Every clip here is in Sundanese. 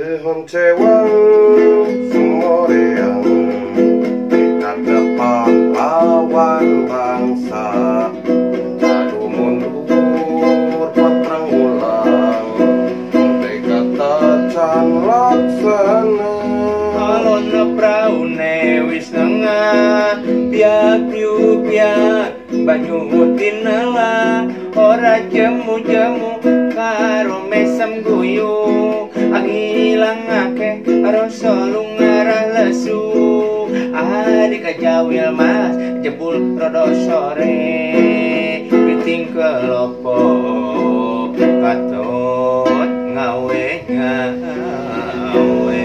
Tehon cewang semoreang kada pahlawan bangsa maju mundur patrang ulang tekad tacan laksana alon praune wis nengah biak piu biak banyu tinela ora jemu-jemu karo mesem guyu angilangake rasa lungarah lesu adik kajawil mas jebul rodo sore piting kelopo katut ngawe ngawe.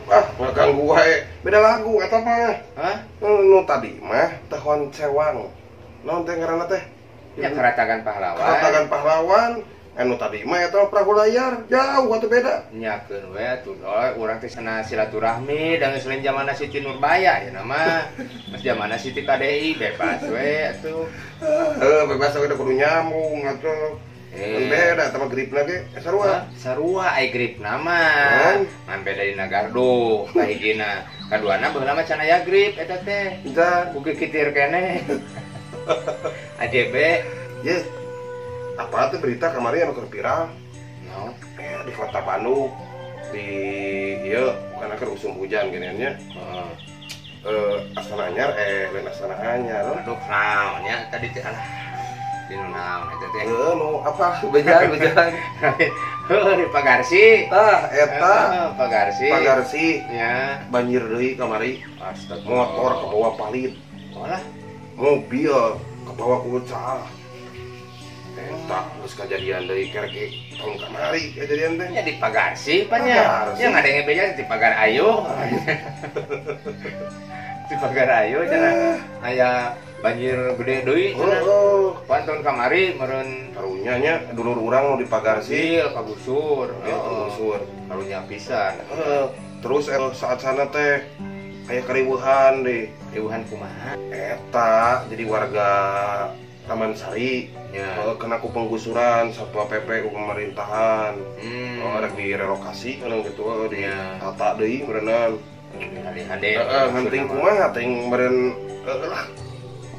Ah, ngaganggu wae. Beda lagu eta mah. Hah? Nu tadi mah Tehon Cewang. Naon teh ngaranna teh? Ya Keratakan Pahlawan. Keratakan Pahlawan. Anu tadi mah eta perahu layar jauh atuh beda. Nyakeun we atuh urang teh sana silaturahmi da geus lain zamanna Siti Nurbaya ya nama. Mas zamanna Siti KDI bebas we atuh. Heuh bebas we kudu nyambung atuh. Beda sama gripna ge sarua. Sarua ai gripna mah. Ngan beda dina gardu kahijina. Kaduana baheula mah can aya grip eta teh. Encan ku kikitir keneh. AJB. Ye. Apa tuh berita kamari anu keur viral? No. Di kota Bandung di ieu bukan keur usum hujan geuningan nya. Heeh. Astana Anyar lain Astana Anyar. Aduh naon nya tadi teh alah. Dinu naon eta teh? Heuh nu apa bejaan-bejaan. Heuh di Pagarsi. Tah eta Pagarsi. Pagarsi. Nya. Banjir deui kamari. Astagfirullah. Motor kebawa palit. Walah. Mobil kebawa ku caah. Eta geus kajadian deui kerek tahun kamari kejadian teh. Nya di Pagarsi pan nya. Nya ngadenge beja di Pagar Ayu. Di Pagar Ayu cenah aya banjir gede deui cenah. Heeh. Pan tahun kamari meureun karunya nya dulur urang nu di Pagarsi kagusur. Heeh, kagusur. Karunya pisan. Heeh. Terus saat sana teh aya kariweuhan deui. Riweuhan kumaha? Eta jadi warga Taman Sari ya. Kena ku penggusuran Satpol PP ku pemerintahan. Rek direlokasi kan gitu di tata deui meureunnan. Hade. Heeh, ngan kumaha ting meureun lah.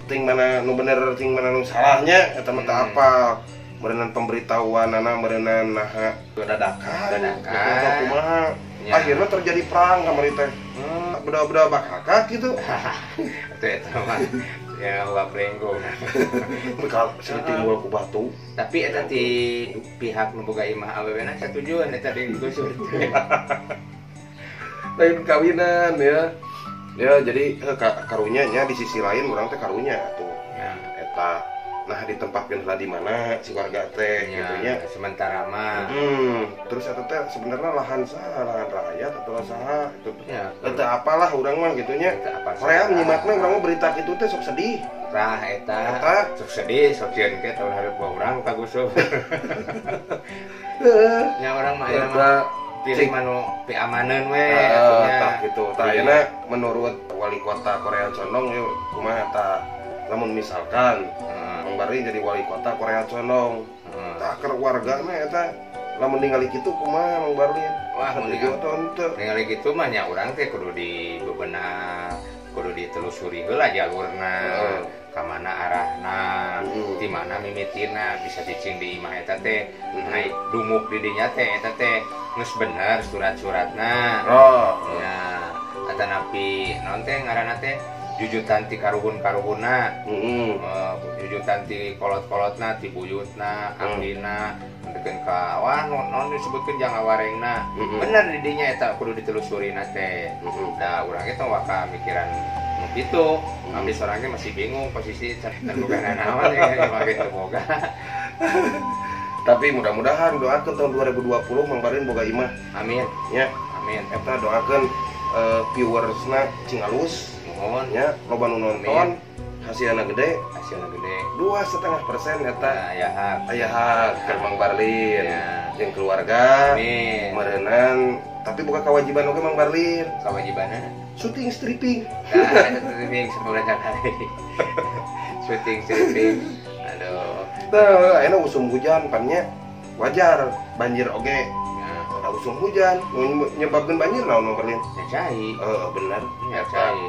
Ting mana nu bener ting mana nu salahnya eta mah teu apal. Meureunnan pemberitahuanana meureunnan naha dadakan. Dadakan. Kumaha. Ya. Akhirnya terjadi perang kamari teh. Beda-beda bakakak gitu. Itu eta mah. Ya uap lenggo. Bekal timbul ku batu. Tapi eta ti pihak nu boga imah awewena satujuan eta digusur. Lain kawinan ya. Ya jadi karunya nya di sisi lain urang teh karunya atuh. Ya. Eta nah ditempatkeun heula di mana si warga teh ya, gitu nya. Sementara mah. Terus eta teh sebenarnya lahan saha, lahan rakyat atau saha gitu. Ya, eta apalah urang mah gitu nya. Korea nyimakna urang mah berita kitu teh sok sedih. Tah eta. Sok sedih, sok sieun ke tahun hareup urang kagusur. Heeh. Nya urang mah aya mah pilih manu piamaneun we atuh nya. Tah gitu. Tah ayeuna menurut wali kota Korea Condong yeuh kumaha tah? Namun misalkan Mang Barli jadi wali kota Korea Condong, tah keluargana eta lamun ningali kitu kumaha Mang Barli? Wah, mun ningali kitu mah nya urang teh kudu dibebenah, kudu ditelusuri heula jalurna, ka mana arahna, di mana mimitina, bisa cicing di imah eta teh, naik dumuk di dinya teh eta teh geus bener surat-suratna. Oh. Ya, atanapi naon teh ngaranna teh? Jujutan ti karuhun-karuhunna, jujutan ti kolot-kolotna, ti buyutna, abdina, nepikeun ka wah non disebutkeun jang awarengna. Bener di dinya eta kudu ditelusurina teh. Da urang ge tong waka mikiran nu kitu. Abdi sorang ge masih bingung posisi can boga nanaon ya make teu boga. Tapi mudah-mudahan doakeun tahun 2020 Mang Barlin boga imah. Amin. Nya. Amin. Eta doakeun viewersna cing alus. Mohon nya loba nu nonton hasilna gede, hasilna gede 2,5% eta aya hak, aya hak keur Mang Barlin ya. Jeung keluarga. Amin. Meureunan tapi buka kewajiban oge Mang Barlin. Kewajibanna syuting stripping. Nah, eta stripping sabulan sakali. Syuting stripping. Aduh. Tah, ayeuna usum hujan pan nya. Wajar banjir oge. Ada usum hujan nu nyebabkeun banjir naon Mang Berlin? Ya cai. Heeh, bener. Ya cai.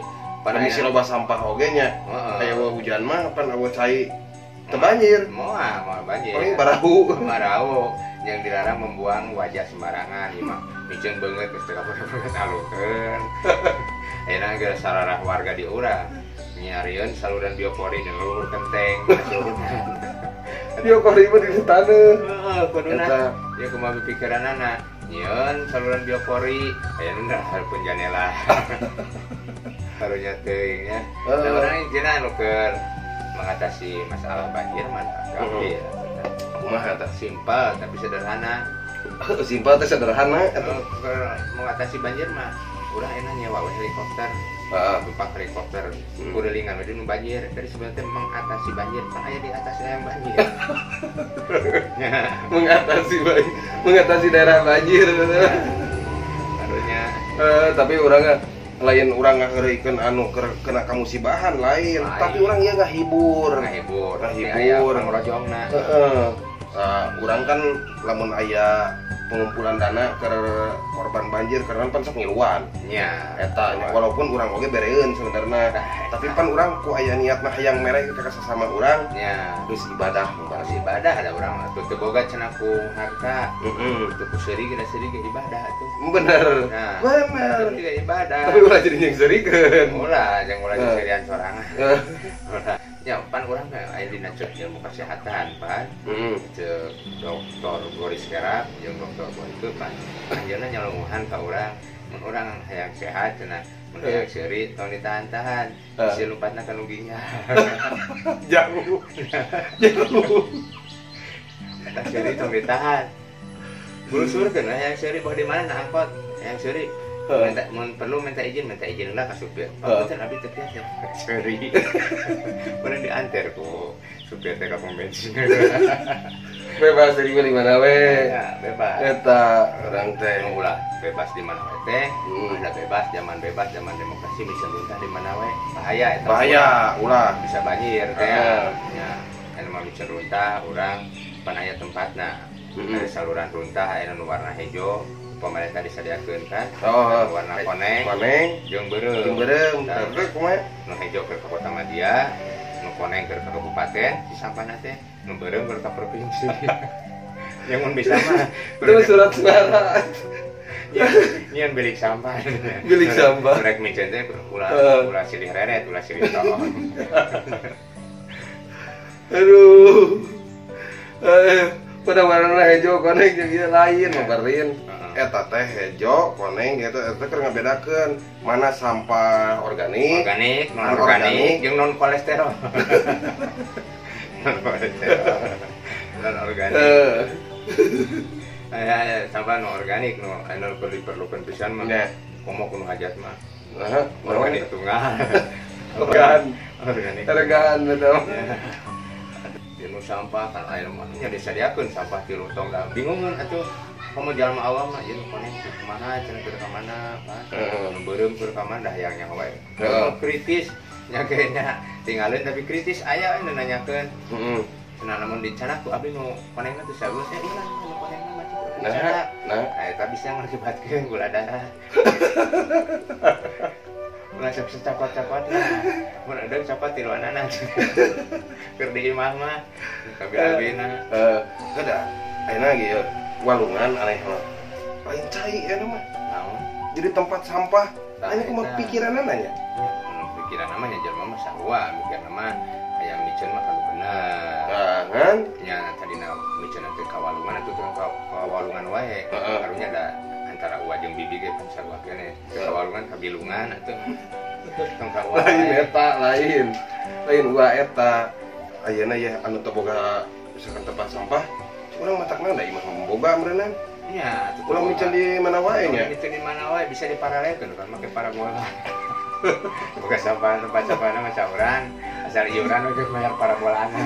Pada misi loba sampah oge nya. Aya hujan mah pan eueuh cai teu banjir. Moal, moal banjir. Paling barahu. Barahu yang dilarang membuang wajah sembarangan ieu mah. Miceun beungeut geus teu kapan-kapan alukeun. Ayeuna geus sararah warga di urang. Nyarieun saluran biopori dan luhur kenteng. Biopori mah di taneuh. Heeh, kuduna. Ya kumaha pikiranana. Nyieun saluran biopori aya nu hareupeun janela. Karunya teuing nya. Da urang cenah nu keur mengatasi masalah banjir mah gampil. Kumaha tah? Simpel tapi sederhana. Simpel teh sederhana eta mengatasi banjir mah urang enak nyewa helikopter. Numpak helikopter kurilingan we nu banjir. Tadi sebenarnya mengatasi banjir kan aya di atas yang banjir. Mengatasi banjir, mengatasi daerah banjir. Karunya. Tapi urang lain urang ngaheureuykeun anu kena kamusibahan lain, tapi urang ieu ngahibur. Ngahibur. Ngahibur pangrojongna. Heeh. Urang kan lamun aya pengumpulan dana ke korban banjir karena pan sok ngiluan. Nya. Eta walaupun urang oge bereun sebenarnya. Tapi pan urang ku aya niat mah hayang mere ka sasama urang. Nya. Geus ibadah, geus ibadah da urang mah teu boga cenah ku harta. Heeh. Teu ku seuri geus seuri ge ibadah atuh. Bener. Nah, bener. Juga ibadah. Tapi ulah jadi yang seurikeun. Ulah, jangan ulah serian sorangan. Ulah. Ya, pan urang mah aya dina ilmu kesehatan, pan. Ceuk Dokter Boris Kerap jeung Dokter Boyke pan. Anjeunna nyalunguhan ka urang, mun urang hayang sehat cenah, mun hayang seuri tong ditahan-tahan. Bisi lumpatna ka nu ginjal. Jauh. Jauh. Eta seuri tong ditahan. Bulusurkeun hayang seuri boh di mana na angkot, hayang seuri. Minta mun perlu minta izin lah ka supir. Punten abdi teu tiasa seuri. Mun diantar ku supir teh ka pom bensin. Bebas dari di mana we? Ya, bebas. Eta urang teh ulah bebas di mana we teh. Ada bebas zaman demokrasi bisa luntah di mana we. Bahaya eta. Bahaya ulah bisa banjir teh. Ya, anu mah bisa runtah urang pan aya tempatna. Ada saluran runtah aya nu warna hejo. Pemerintah disadiakeun kan. Oh, warna koneng, jeung beureum. Jeung beureum. Terus kumaha? Nu hejo keur ka kota madya, nu koneng keur ka kabupaten, si sampahna teh nu beureum keur ka provinsi. Yang mun bisa mah terus surat suara. Nyian bilik sampah. Bilik sampah. Rek miceun teh ulah silih reret, ulah silih tolong. Aduh. Pada warna hejo koneng jeung ieu lain mabarin. Eta teh hejo koneng gitu eta keur ngabedakeun mana sampah organik, non organik jeung non kolesterol. Non kolesterol. Non organik. Aya sampah non organik nu anu kudu diperlukeun pisan mah. Komo kudu hajat mah. Heeh, organik tunggal. Organik. Organ betul. Dinu sampah kan aya mah nya disadiakeun sampah ti tong da bingungeun atuh. Komo jalma awam mah ieu nu koneng teh kumaha cenah keur ka mana Pak. Nu beureum keur ka mana dah hayang nyaho wae. Kritis nya kayaknya tinggalin tapi kritis aya we nu nanyakeun. Heeh. Cenah lamun dicanak ku abdi nu konengna teh sagus ya ulah nu konengna mah. Nah, eta bisa ngakibatkeun gula darah. Ulah sok secapot-capotna. Mun edeung copot tiluanana. Keur di imah mah kabeh-abina. Heeh, da ayeuna ge ieu walungan aneh mah. Lain cai eta mah. Naon? Jadi tempat sampah. Anya kumaha pikiranna nya? Pikiranna mah nya jelema mah sarua, mikirna mah hayang miceun mah kudu bener. Nah, kan? Nya tadina miceun teh ka walungan atuh teh ka walungan wae. Karunya da antara uwa jeung bibi ge pan sarua keneh. Ka walungan ka bilungan atuh. Tong ka uwa. Lain eta, lain. Lain uwa eta. Ayeuna ye anu teu boga misalkan tempat sampah, urang matakna da imah boga meureunna. Nya, atuh ulah miceun di mana wae nya. Miceun di mana wae bisa diparalelkeun kan make parabola. Boga sampah tempat sampahna mah saurang, asal iuran we geus bayar parabolana.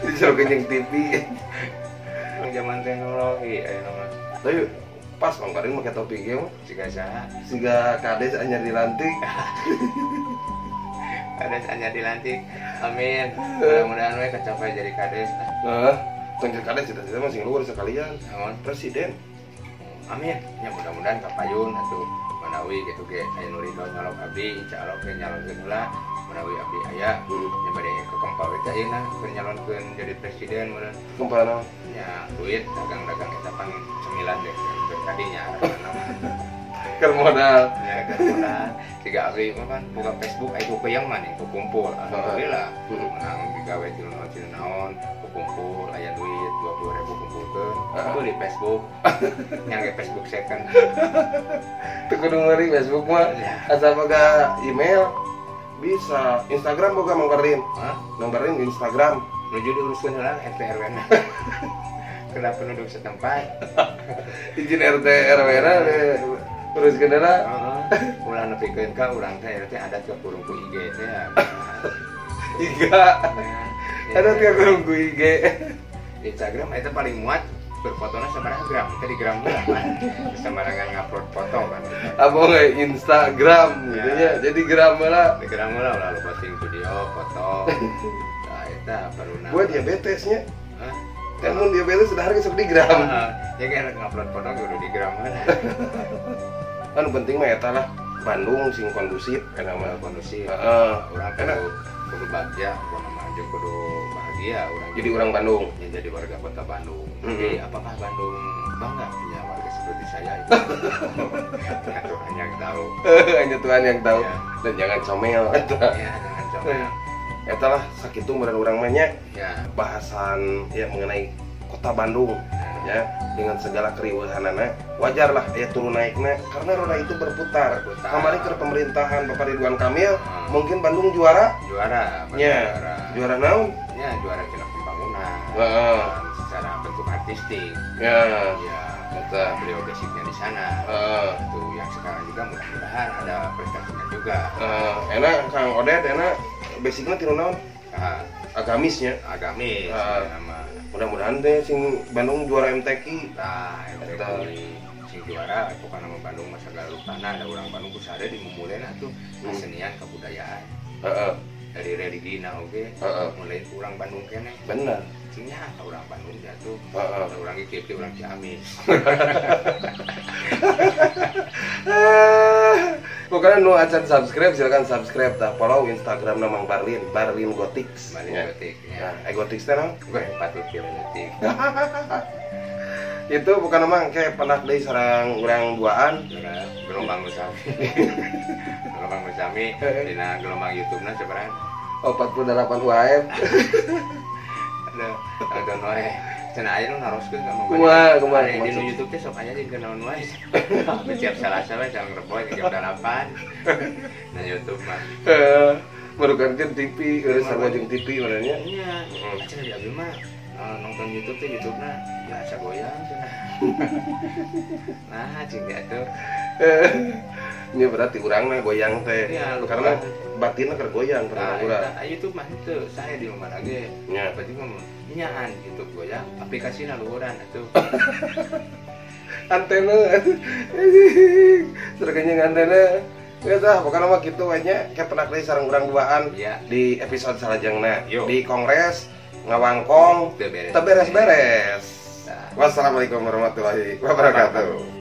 Disuruh jeung TV. Zaman teknologi ayeuna mah. Tapi pas Mang Barin make topi ge mah siga saha? Siga kades anyar dilantik. Kades anyar dilantik. Amin. Mudah-mudahan we kecapai jadi kades. Heeh. Tong jadi kades cita-cita mah sing luhur sekalian. Naon? Presiden. Amin. Ya mudah-mudahan kapayun atuh manawi gitu ge aya nu ridho nyalok abdi, insyaallah ge nyalonkeun heula manawi abdi aya. Nya bade kekempal we teh ayeuna keur nyalonkeun jadi presiden meureun. Kempal naon? Nya duit dagang-dagang eta pang cemilan deh tadinya. Keur modal. Ya keur modal. Siga abdi mah kan buka Facebook aya ku keyang mah nih kumpul. Alhamdulillah. Menang digawe ti naon ti naon kumpul aya duit 20.000 kumpulkeun. Beli Facebook. Nyangge Facebook second. Teu kudu meuli Facebook mah. Asal boga email bisa. Instagram boga Mang Barlin. Hah? Mang Barlin di Instagram. Nuju diuruskeun heula RT RW na. Kena penduduk setempat. Izin RT RW na uruskeun heula. Heeh. Ulah nepikeun ka urang teh RT adat ka kurung ku IG teh. IG. Adat ka kurung ku IG. Instagram eta paling muat berfotona sabaraha gram, eta di gram heula mah. Sembarangan ngupload foto kan. Abong Instagram gitu nya. Jadi gram heula. Di gram heula ulah posting video, foto. Tah eta peruna. Gua diabetes nya. Hah? Kan mun diabetes sudah harga sok di gram. Heeh. Ya kan ngupload foto ge udah di gram heula. Kan penting mah eta lah Bandung sing kondusif kana mah kondusif. Heeh. Urang kudu bagja, pokona mah jeung kudu bahagia urang. Jadi urang Bandung. Ya, jadi warga kota Bandung. Tapi apakah Bandung bangga punya warga seperti saya itu? Ya, Tuhan yang tahu. Hanya Tuhan yang tahu. Ya. Dan jangan comel eta. Ya, jangan comel. Eta lah sakitu meureun urang mah nya. Ya. Bahasan ya mengenai kota Bandung ya dengan segala keriuhanana wajarlah ya turun naiknya karena roda itu berputar. Kemarin ke pemerintahan Bapak Ridwan Kamil mungkin Bandung juara ya, juara naon ya juara tina pembangunan secara bentuk artistik ya ya betul. Beliau basicnya di sana itu yang sekarang juga mudah-mudahan ada prestasinya juga. Enak Kang Oded enak basicnya tinu naon agamisnya agamis ya, mudah-mudahan teh sing Bandung juara MTQ. Nah, MTQ sing juara pokokna mah Bandung mah sagala rupana ada urang Bandung ku sare dimumulena tuh kesenian kebudayaan. Heeh. Dari religina oge mulai urang Bandung keneh. Bener. Sing nya ka urang Bandung jatuh. Heeh. Urang ge kieu urang Ciamis. Pokoknya nu acan subscribe silakan subscribe tah follow Instagram na Mang Barlin, Barlin Gotix. Barlin Gotix ya. Nah, Gotix teh naon? Goreng patut kieu. Itu bukan emang kayak penak deui sareng urang duaan. Gelombang Usami. Gelombang Usami dina gelombang YouTube-na sabaraha? Oh, 48 UAM. Aduh, nonton wae. Cenah aya nu naroskeun ka Mang. Kumaha kumaha di nu YouTube teh sok aya jeung naon wae. Siap Salasa we sareng Rebo jam 8. Na YouTube mah. Heeh. Merukankeun TV, geus sarua jeung TV meureun nya. Nya. Cenah di abdi mah nonton YouTube teh YouTube-na ya asa goyang cenah. Nah, cing atuh. Ini berarti urangna goyang teh. Ya, karena batinna keur goyang karena urang. Nah, YouTube mah henteu, saya di rumah lagi. Nya. Berarti mah nyaan YouTube goyang, aplikasina luhuran atuh. Antena. Serganya antena. Ya tah, pokokna mah kitu we nya, kayak penak deui sareng urang duaan ya. Di episode salajengna di Kongres Ngawangkong teu beres-beres. Nah. Wassalamualaikum warahmatullahi wabarakatuh.